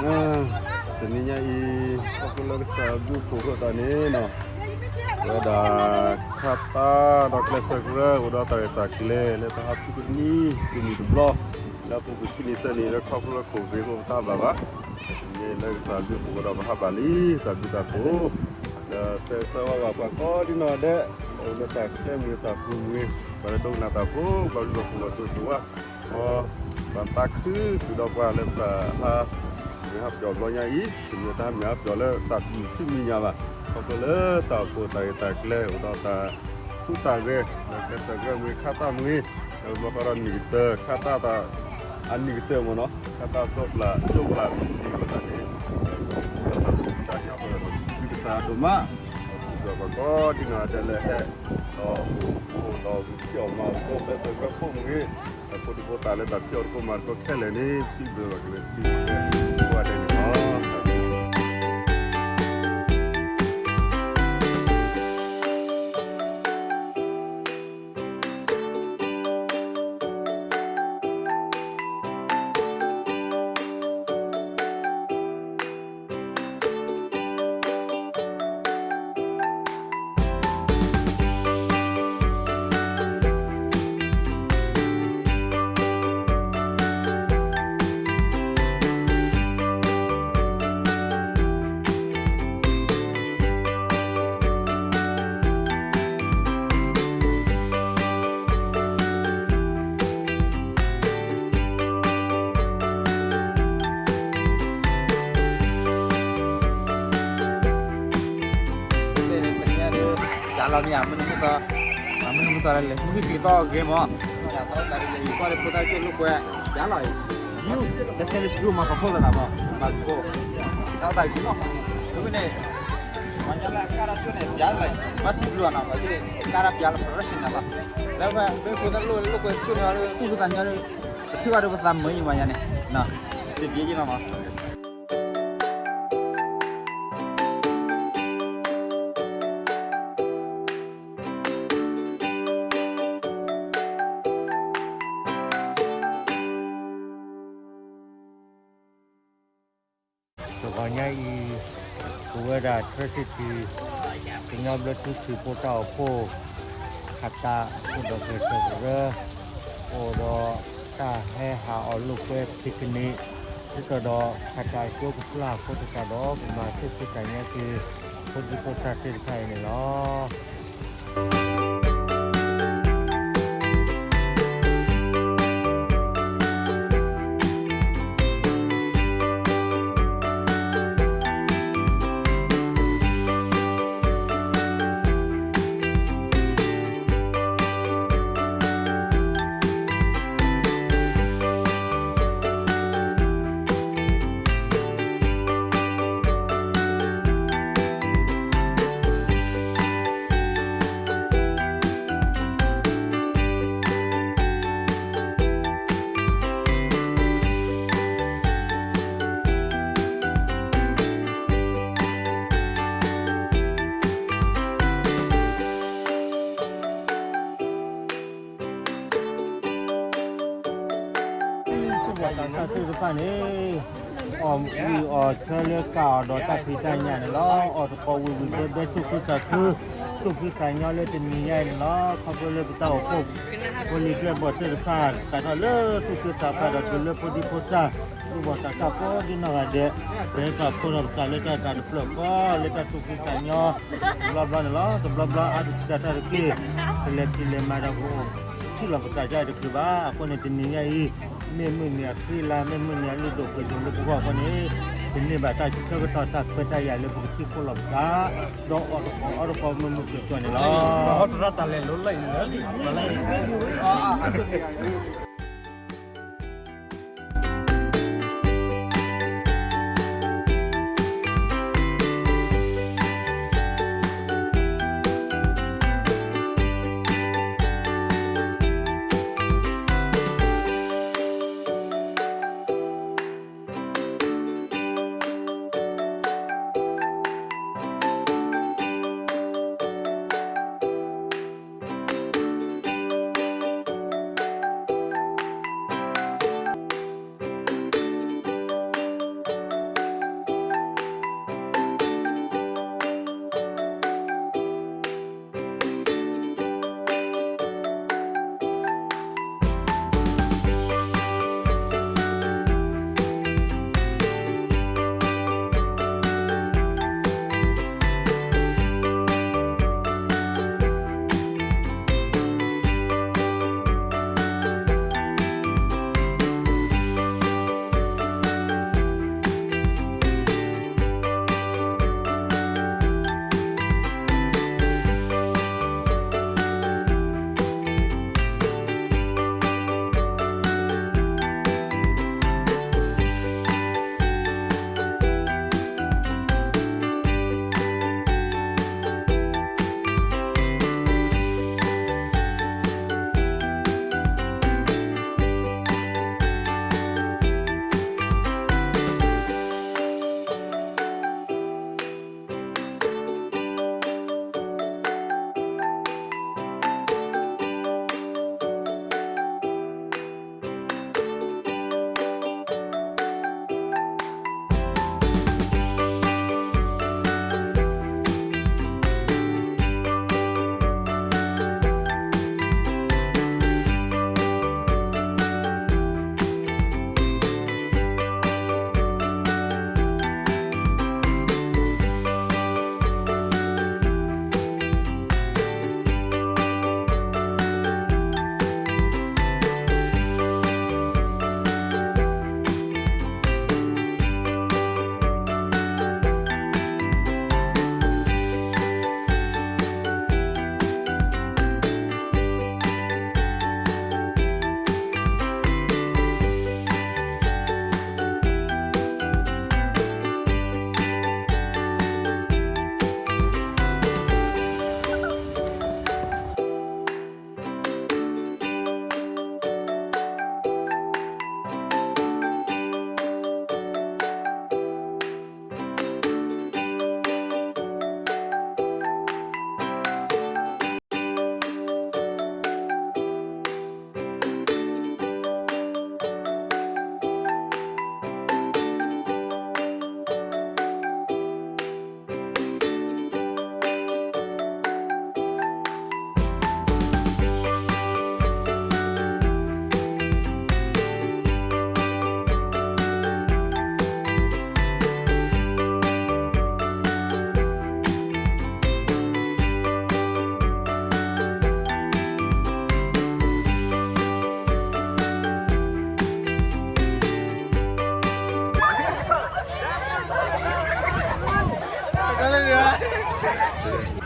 တနံၤညါအံၤ ခီဖျိလၢကစၢ်ဘျုးဖှိၣ်အဃိသတးန့ၣ်နီၤ, ဝဲဒၣ်ခါတၢ်ဒီးကျဲးစၢးကရၢ အိၣ်ဒီးတၢ်ရဲၣ်တၢ်ကျဲၤ လၢတဟါဖုတနံၤ တနံၤတဘျီ လၢအပူၤကွံာ်ခံနံၤသၢနံၤ လၢခီဖျိလၢ COVID အဃိပတဘၣ်ဘၣ်. တနံၤညါအံၤလၢကစၢ်ဘျုးဖှိၣ်ဒီးပဟးဘၣ်လံ တၢ်ဘျုးတၢ်ဖှိၣ် ဒီးဆၢဂ့ၤဆၢဝါဘၣ်ပှၤကိးဒ်နီၢ်ဂၤဒဲး လၢတၢ်ကျဲမုၢ်တၢ်ပူၤမုၢ် ပှၤလၢဒိကနၣ်တၢ်ဖိ ပှၤလၢပှၤကိးဂၤဒဲး ဆိၣ်ဂ့ၤဆိၣ်ဝါ ပှၤသးခု ဃုာ်ဒီးပှၤလၢပတၢ်ဟါ မုၢ်ဟါပျီၢ်ဘျီညါအံၤ တမ့ၢ်တၢ်ဟါမုၢ်ဟါပျီၢ်လၢတၢ်ပျံၤဆူမဲာ်ညါဘၣ်. ခီဖျိလၢတၢ်အိၣ်ဖှိၣ်တၢ်ဂ့ၢ်တၢ်ကျဲၤ အိၣ်ဒီးတၢ်ထူးတၢ်ဂဲၤ လၢကျဲးစၢးကရၢမ့ၢ်ဂ့ၤ ခါတၢ်မ့ၢ်ဂ့ၤ လၢဘျီဃီဒီးနံၣ်ကတၢၢ် ခါတၢ် အနံၣ်ကတၢၢ်မ့ၢ်နီၤ ခါတၢ်သိပျၢ်ကၠိပျၢ်မ့ၢ်ဂ့ၤ အဃိသတးန့ၣ် တၢ်ဘျုးတၢ်ဖှိၣ် ကစၢ်ဒိၣ်မး စံးဘျုးပှၤကိးဒ်နီၢ်ဂၤဒဲးလၢဟဲ ဒီးအိၣ်ဖှိၣ်ဒီးဂုာ်ထံၣ်အီၣ်မၤအီၣ် ကျဲးစၢးကရၢဖိမ့ၢ်ဂ့ၤ အဖိဒံဖိသၣ်လၢတၢ်ဖံးအီၣ်တကိးမၤတကိးခဲလၢာ်န့ၣ် စံးဘျုးဘၣ်က့ၤလၢသု ကိးဂၤဒဲးန့ၣ်လီၤ. ယၤလီၤမ့ၢ်ယၤ မနုၤမုၢ်သီ မနုၤမုၢ်သီလဲၣ် မုၢ်ဂံၢ်ကလံၤသီအဂ့ၤမး ယၤသီတၢ်ဒ်လဲၣ် ယကွၢ်လၢဖိသၣ်ကၠိလိာ်ကွဲ ယၤလီၤ you the Sunday school မၤကဖိလၢနၤမး မၤကဖိ တၢ်သးဂ့ၤလီၤ ဒ်န့ၣ် ပှၤညီလၢအကါတၢ်ကၠိန့ၣ် ပျဲလီၤ ဘၣ်စံးဘျုးအီၤနီၤ ဘၣ်ကါတၢ်ပျဲလီၤ professional လီၤ လၢပသုးဖိသၣ်လိၣ်လိၣ်ကွဲကၠိန့ၣ် သူၣ်ဖှံသးညီ ပထံၣ်ဘၣ်ဒီးပသးမုာ်အံၤမးယၤန့ၣ် စံးဘျုးယံၤလီၤမး တဂီၤညါအံၤ ပဝဲဒၣ် Train City ကညီဘျၢထံခရံာ်ဖိတၢ်အိၣ်ဖှိၣ် ခးတၢ်အိၣ်ဒီးကျဲးစၢးကရၢ အိၣ်ဒီးတၢ်ဟဲဟးအီၣ်လိာ်ကွဲ picnic ဒ်သိးဒီးခးတၢ်ကၠိကဖျါအဃိသတးဒီး ပမၤသူၣ်ဖှံသးညီက့ၤ ဖိဒံဖိသၣ်သ့ၣ်တဖၣ်အံၤန့ၣ်လီၤ. သ့ၣ်တဖၣ်န့ၣ် အီၣ်ဝံၣ်အီၣ်ဆၢလၢကၢ်အီၤဒီးတၢ်ဖံးတၢ်ညၣ်န့ၣ်လီၤ. အီၣ်တကိးဝံၣ်ဝံၣ်ဘဲဘဲ သူၣ်ခုသးခု သူၣ်ဖှံသးညီလၢတနံၤညါအံၤန့ၣ်လီၤ. ခီဖျိလၢပတၢ်အိၣ်ဖှိၣ် ဖိလံၤကျဲဘီၣ်သ့ၣ်တဖၣ် စးထီၣ်လၢသူၣ်က့သးပှၢ်ဒီးတုၤလၢဖိဒံဖိသၣ် လူၢ်ဘီၣ်သးစၢ်ကိးဒ်နီၢ်ဂၤဒဲး ပဟဲပာ်ဖှိၣ်ထီၣ်ပသးလၢတၢ်တဖျၢၣ်ဃီ လၢတၢ်သူၣ်ဖှံသးညီ တဘျီဘျီန့ၣ်လီၤ. တဘျီဘျီအါတက့ၢ်တၢ်တက့ၢ် ပလဲၤဖံးလဲၤမၤဒီးပအိၣ် ထံၣ်လီၤပသးဒ်တချုးဘၣ်. အဃိန့ၣ် တနံၤညါအံၤ မ့ၢ်မုၢ်နံၤအချ့လါ မ့ၢ်မုၢ်နံၤအလုၢ်ဒိၣ်ပှ့ၤဒိၣ်လၢပဂီၢ်အဃိန့ၣ် ပန့ၢ်ဘၣ်တၢ်ဆၢကတီၢ်တၢ်ခွဲးတၢ်ယာ်လၢပကထံၣ်ဃီလီၤပသး ဒီးအီၣ်တကိးအီတကိးမုာ်မုာ်ကၠီၣ်ကၠီၣ်န့ၣ်လီၤ. တၢ်လီၢ်တၢ်လဲၤလိၤလၢအံၤလၢလံ တၢ်လၢန့ၣ်